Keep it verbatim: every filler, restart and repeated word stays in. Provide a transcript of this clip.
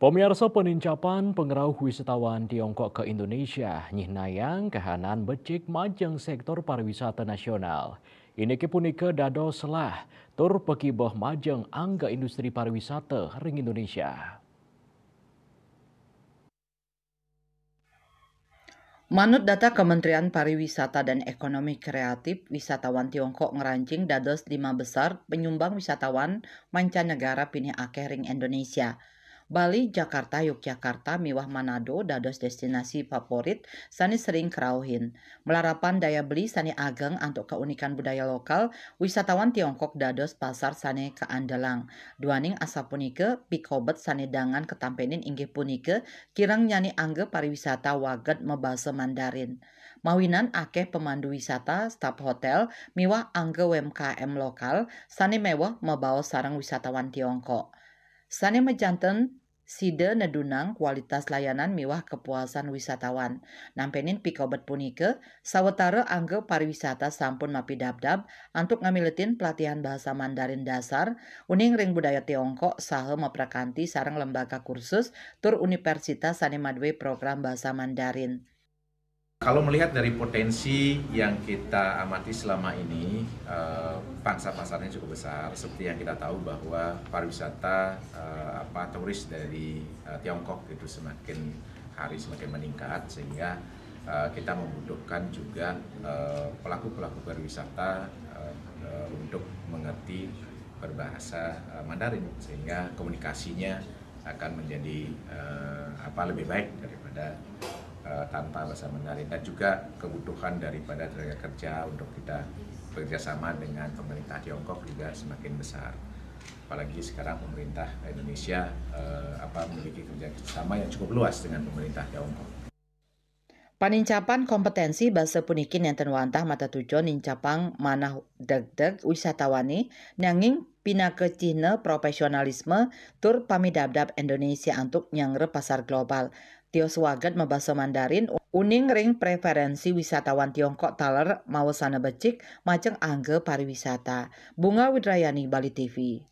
Pemirsa, penincapan pengerauh wisatawan Tiongkok ke Indonesia nyihnayang kahanan becik majeng sektor pariwisata nasional. Iniki punika dados selah tur pakibeh majeng angga industri pariwisata ring Indonesia. Manut data Kementerian Pariwisata dan Ekonomi Kreatif, wisatawan Tiongkok ngranjing dados lima besar penyumbang wisatawan mancanegara pinih akeh ring Indonesia. Bali, Jakarta, Yogyakarta, miwah Manado dados destinasi favorit sane sering krauhin. Malarapan daya beli sane ageng antuk keunikan budaya lokal, wisatawan Tiongkok dados pasar sane kaandelang. Duaning asapunika, pikobet sane dangan katampenin inggih punika kirang nyane angga pariwisata waged mabasa Mandarin. Mawinan akeh pemandu wisata, staf hotel, miwah angga U M K M lokal sane meweh mabaos sareng wisatawan Tiongkok. Sane majanten sida nedunang kualitas layanan miwah kepuasan wisatawan. Nampenin pikobet punika, sawetara angga pariwisata sampun mapidabdab antuk ngamiletin pelatihan bahasa Mandarin dasar, uning ring budaya Tiongkok saha maprakanti sareng lembaga kursus tur universitas sane madue program bahasa Mandarin. Kalau melihat dari potensi yang kita amati selama ini, eh, pangsa pasarnya cukup besar. Seperti yang kita tahu bahwa pariwisata, eh, apa, turis dari, eh, Tiongkok itu semakin hari semakin meningkat, sehingga, eh, kita membutuhkan juga, eh, pelaku-pelaku pariwisata, eh, eh, untuk mengerti berbahasa, eh, Mandarin, sehingga komunikasinya akan menjadi, eh, apa, lebih baik daripada, eh, tanpa bahasa Mandarin, dan juga kebutuhan daripada tenaga kerja untuk kita bekerja sama dengan pemerintah Tiongkok juga semakin besar. Apalagi sekarang pemerintah Indonesia, eh, apa, memiliki kerjasama yang cukup luas dengan pemerintah Tiongkok. Panincapan kompetensi basa puniki nenten wantah matetujon nincapang manah degdeg wisatawane, nanging pinaka cihna profesionalisme tur pamidabdab Indonesia antuk nyanggra pasar global. Tios waged mabasa Mandarin uning ring preferensi wisatawan Tiongkok taler mawasana becik majeng angga pariwisata. Bunga Widrayani, Bali T V.